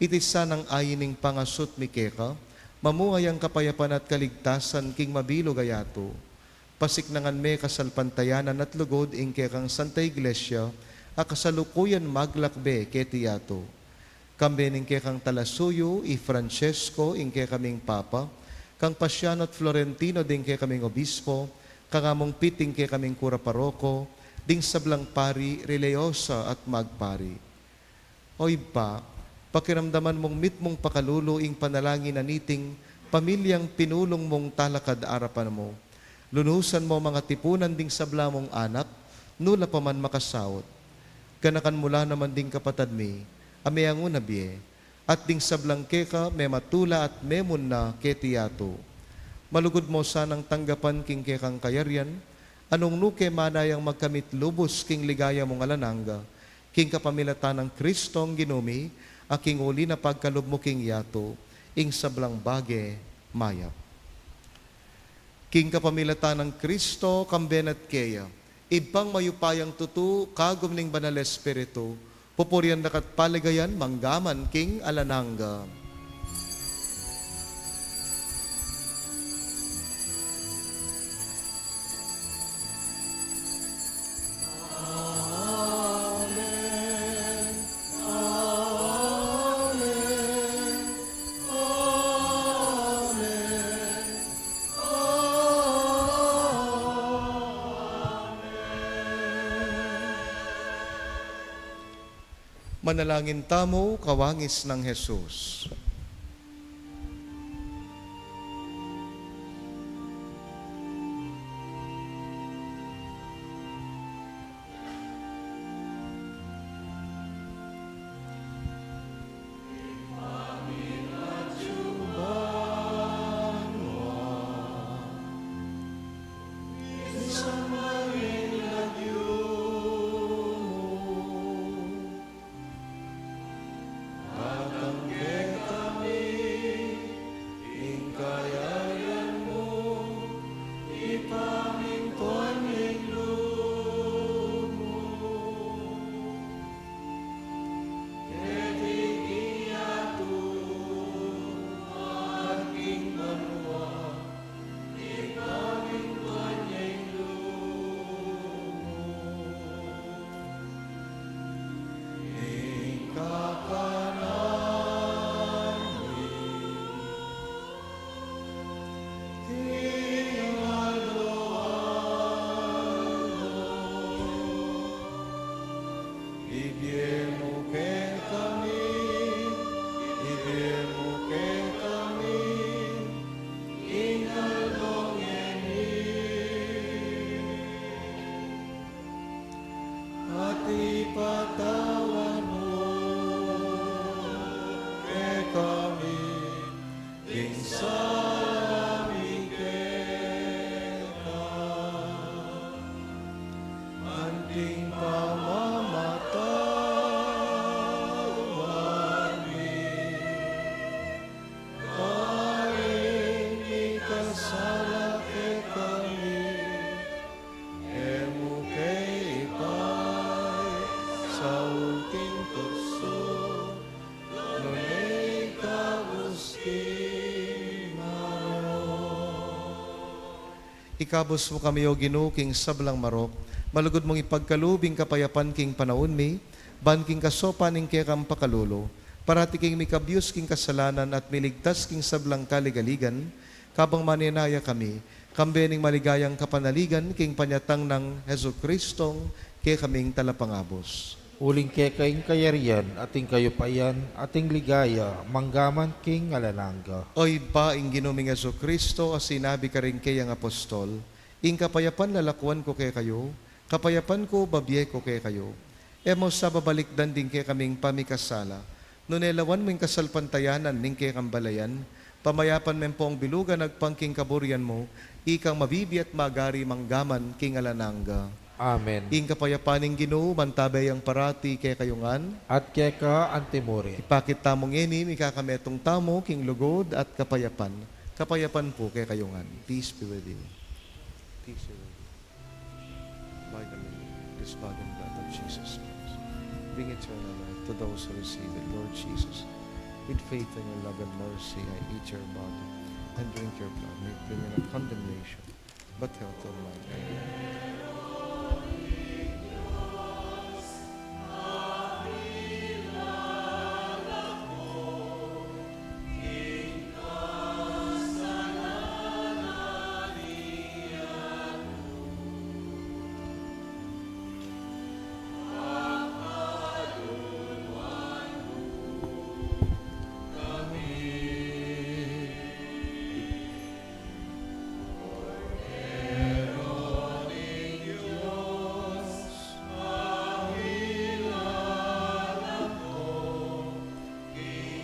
iti sanang ain ning pangasut mi keka, mamuhay ang kapayapan at kaligtasan king mabilug a yatu. Pasiknangan me kasalpantayanan at lugud ing kekang Santa Iglesia, a kasalukuyan maglakbe keti yatu. Kambe ning kekang talasuyu, i Francesco, ing kekaming Papa, kang Pasiano at Florentino ding kekaming Obispo, kang Among Pete ing kekaming Kura Paroko, ding sablang pari, reliyosa at magpari. O Ibpa, pakiramdaman mung mitmung pakalulu ing panalangin na niting pamilyang pinulung mung talakad arapan mu. Lunusan mu mang atipunan ding sabla mung anak, nu la pa man makasaut. Ganakan mu la naman ding kapatad mi, a meangu na bie, at ding sablang keka mematula at memunna keti yatu. Malugud mu sanang tanggapan king kekang kayarian, a nung nu ke manayang magkamit lubus king ligaya mung alang angga, king kapamilatan nang Kristong Ginu mi, a king uli na pagkalub mu king yatu, ing sablang bage mayap. King kapamilatan nang Kristo, kambe na at keya, Ibpang mayupayang tutu, kagum ning Banal Espiritu, pupurian da ka at paligayan, mangga man king alang angga. Manalangin tamu, kawangis nang Jesus. Datang kekami ing kayarian mu, ipamintuan ing lub mu. Keti king yatu, anting banua, ipamintuan ya ing lub mu. Ing kakanan mi king aldo-aldo, ibie mu kekami, ibie mu kekami, king aldo ngeni. At ipatawad mu kekami ding sala mi keka, anting pamamatawad mi karing mikasala kekami, e mu ke ipaisaul king tuksu, nune ikabus king marok. Ikabus mu kami, O Ginu, king sablang marok, malugud mung ipagkalub ing kapayapan king panaun mi, ban king kasopan ning kekang pakalulu, parati kaming mikabyus king kasalanan at miligtas king sablang kaligaligan, Kabang manenaya kami, kambe ning maligayang kapanaligan king panyatang nang Jesucristong kekaming Talapangabus. Uling keka ing kayarian, at ing kayupayan, at ing ligaya, manggaman king alang angga. O Ibpa, ing Ginu ming Jesucristo, a sinabi karing keyang apostol, ing kapayapan lalakuan ku kekayu, kapayapan ku babie ku kekayu. E mu sa babalikdan ding kekaming pamikasala, nune lawan mu ing kasalpantayanan ning kekang balayan, pamayapan me pong bilugan agpang king kaburian mu, ikang mabibie at magari manggaman king alang angga. Amen. Ing kapayapan ning Ginu mantabe yang parati kekayu ngan. At keka anti mu rin. Ipakit tamu ngeni, mikakametung tamu king lugud at kapayapan. Kapayapan pu kekayu ngan. Peace be with you. Peace be with you. By the, this body and blood of Jesus Christ, bring eternal life to those who receive it, Lord Jesus. With faith and your love and mercy, I eat your body and drink your blood. May it bring you not condemnation, but health and life.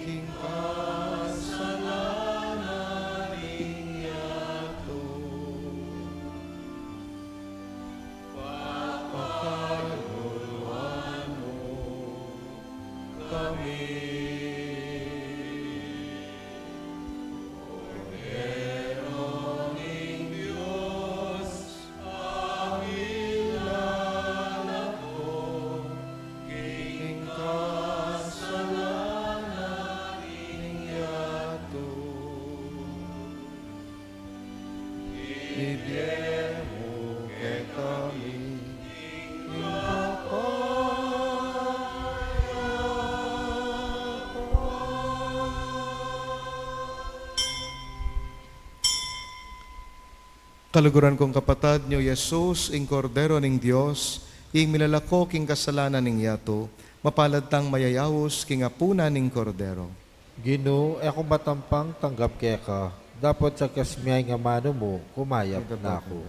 King kasalanan ning yatu, pakaluluan mu kami. Kordero ning Dios, a milalako king kasalanan ning yatu. Ibie mu kekami ing kapayapa. Kaluguran kung kapatad, nyo Jesus, ing Kordero ning Dios, ing milalako king kasalanan ning yatu, mapalad tang mayayaus king apunan ning Kordero. Ginu, e ku matampang tanggap keka, dapot sagkas mu ing amanu mu, kumayap na ku.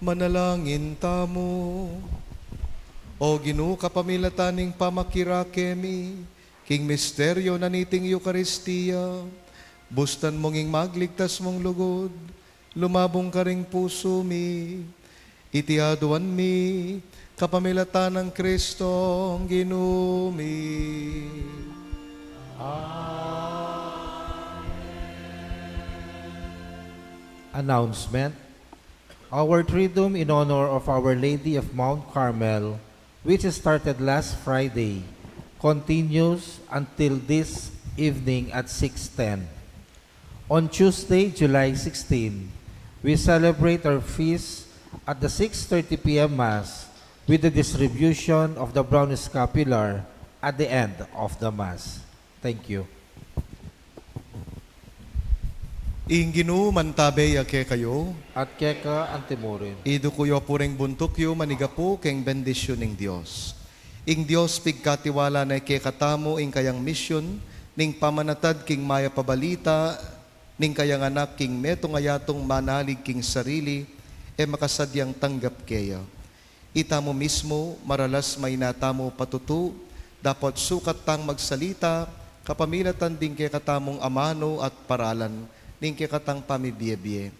Manalangin tamu. O Ginu, kapamilatan ning pamakirake mi king misteryo na niting Eukaristia, bustan mung ing magligtas mung lugud, lumabung karing pusu mi. Iti aduan mi kapamilatan nang Kristong Ginu mi. Amen. Announcement. Our Triduum in honor of Our Lady of Mount Carmel, which started last Friday, continues until this evening at six ten. On Tuesday, July sixteen, we celebrate our feast at the six thirty p m Mass with the distribution of the brown scapular at the end of the Mass. Thank you. Ing Ginu mantabe ya kekayu. At keka antimurin. Iduku yu pu ring buntuk yu, manigapu king bendisyun ning Dios. Ing Dios pigkatiwala na kekatamu ing kayang misyun ning pamanatad king mayap a balita ning kayang Anak king metung a yatung manalig king sarili e makasadyang tanggap keya. Itamu mismu, maralas maina tamu patutu, dapot sukat tang magsalita kapamilatan ding kekatamung amanu at paralan ning kekatang pamibie-bie.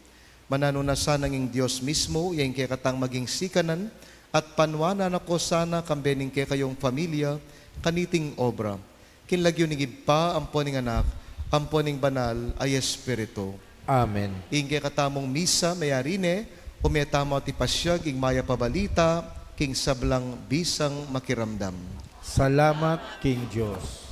Mananu na sanang ing Dios mismu ya ing kekatang maging sikanan at panuanan na ko sana kambe ning kekayung familia kaniting obra. King lagyu ning Ibpa, ampo ning Anak, ampo ning Banal a Espiritu. Amen. Ing kekatamung misa meyari ne, ume tamu at ipasyag ing mayap a balita king sablang bisang makiramdam. Salamat king Dios.